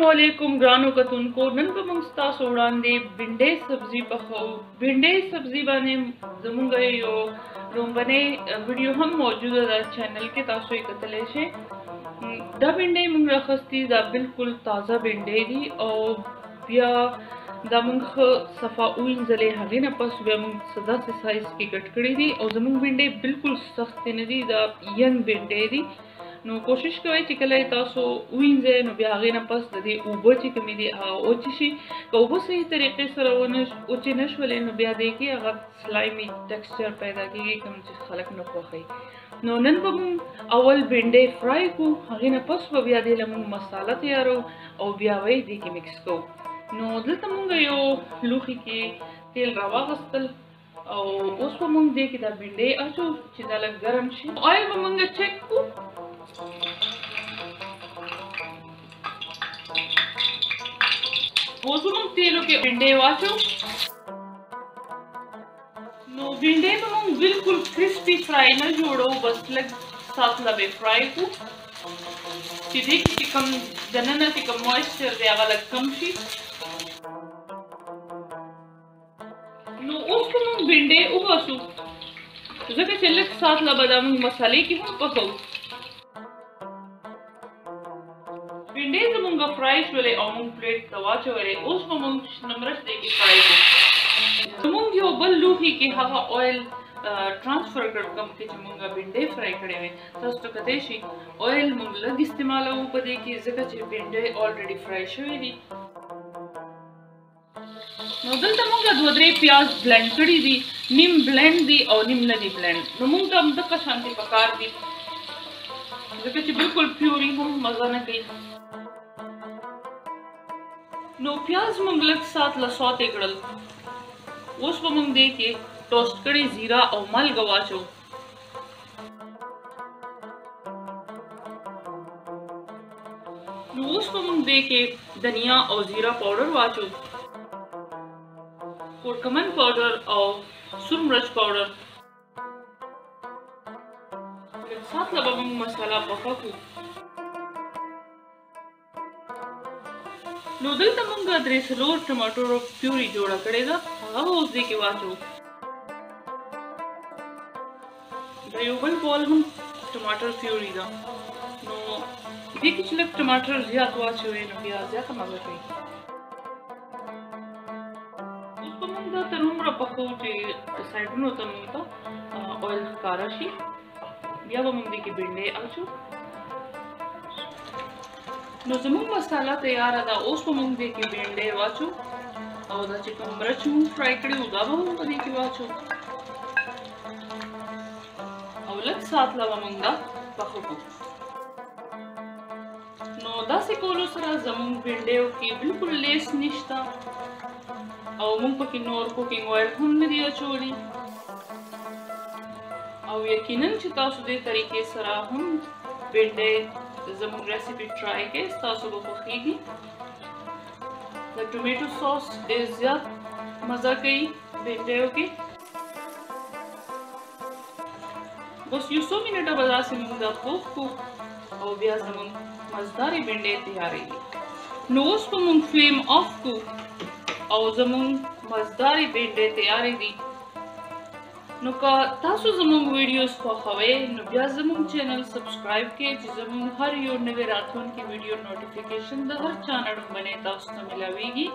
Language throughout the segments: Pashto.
السلام علیکم ګرانو کتونکو، نن به موږ ستاسو وړاندې بنډې سبزي پخوو. بنډې سبزي باندې زموږ یو لومبنۍ ویډیو هم موجوده ده چینل کې، تاسو یې کتلی شئ. دا بنډې موږ راخستي، دا بالکل تازه بنډې دي او بیا دا موږ ښه صفا ووینځلې. هغې نه پس بیا موږ څه داسې سایز کې کټ کړي دي او زموږ بنډې بالکل سختې نه دي، دا ینګ بنډې دي. نو کوشش کوئ چې کله یې تاسو ووینځئ نو بیا هغې نه پس د دې اوبه چې کومې دي هغه وچې شي. که اوبه صحیح طریقې سره وچې نه شولې نو بیا دې کې هغه سلایمي ټیکسچر پیدا کېږي کوم چې خلک نه خوښوي. نو نن به موږ اول بنډې فرای کړو، هغې نه پس به بیا دې له موږ مساله تیارو او بیا به یې دې کې مکس کوو. نو دلته موږ یو لوښي کې تیل راواغستل او اوس به موږ دې کې دا بنډې اچو چې دا لږ ګرم شي. آیل به موږ چک کړو. اوس موږ تیلو کې بنډې واچو. نو بنډې به موږ بالکل کرسپي فرای نه جوړو، بس لږ سات له به فرای کړو چې دې کې چې کوم دننه چې کوم مویسچر دی هغه لږ کم شي. نو اوس به موږ بنډې وباسو، ځکه چې لږ سات له به دا موږ مسالې کې هم پخوو. بنډې زمونږ فرای شولې او موږ پلیټ ته واچولې. اوس به موږ شنه مرچ دې کې فرای کړو. زمونږ یو بل لوښي کې هغه آیل ټرانسفر کړ کوم کې چې مونږ بنډې فرای کړې وې. تاسو ته کتلی شئ آیل مونږ لږ استعمالوو په دې کې، ځکه چې بنډې آلریډي فرای شوې دي. نو دلته مونږ دوه درې پیاز بلند کړي دي، نیم بلند دي او نیم نه دي بلند. نو مونږ ته همدغه شانتې پکار دي، ځکه چې بالکل پیوري هم مزه نه کوي. نو پیاز مونږ لږ سات له سوتې کړل. اوس به مونږ دې کې ټوسټ کړې زیره او مالګه واچو. نو اوس به مونږ دې کې دنیا او زیره پاوډر واچو، کورکمن پاوډر او سور مرچ پاوډر. لږ سات له به مونږ مساله پخه کړو. نو دلته مونږ درې څلور ټماټرو پیوري جوړه کړې ده، هغه به اوس دې کې واچو. دا یو بل بول هم ټماټر پیوري ده، نو دې کې چې لږ ټماټر زیات واچوې نو بیا زیاته مزه کوي. اوس به مونږ دا تر هومره پخوو چې سایډونو ته مونږ ته آیل ښکاره شي. بیا به مونږ دې کې بنډې اچو. نو زموږ مساله تیاره ده. اوس به مونږ دې کې بنډې واچو او دا چې کوم مرچ مونږ فرای کړي وو دا به هم په دې کې واچو او لږ سات له به مونږ دا پخه کړو. نو داسې کولو سره زموږ بنډیو کې بالکل لیس نشته او مونږ پکې نور کوکینګ آیل هم نه دي اچولي. او یقینا چې تاسو دې طریقې سره هم بنډې زموږ ریسیپي ټرای کړئ، ستاسو به خوښیږي. د ټومیټو ساس ډېر زیات مزه کوي بنډیو کې. بس یو څو منټه به داسې موږ دا پوخ کړو او بیا زموږ مزدارې بنډې تیارېږي. نو اوس به موږ فلیم آف کړو او زموږ مزدارې بنډې تیارې دي. نو که تاسو زموږ ویډیوز خوښوئ نو بیا زموږ چینل سبسکرایب کړئ چې زموږ هر یو نوې راتلونکې ویډیو نوټیفیکیشن د هر چا نه ړومبنی تاسو ته میلاویږي.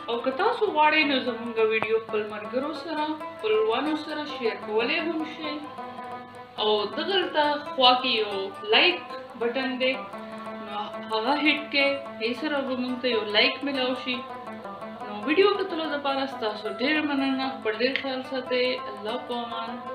او که تاسو غواړئ نو زموږ ویډیو خپل ملګرو سره، خپلوانو سره شیر کولی هم شئ. او دغلته خوا کې یو لایک بټن دی، نو هغه هیټ کړئ، هغې سره به موږ ته یو لایک میلاو شي. نو ویډیو کتلو دپاره ستاسو ډېره مننه. خپل ډېر خیال ساتئ. الله په امان.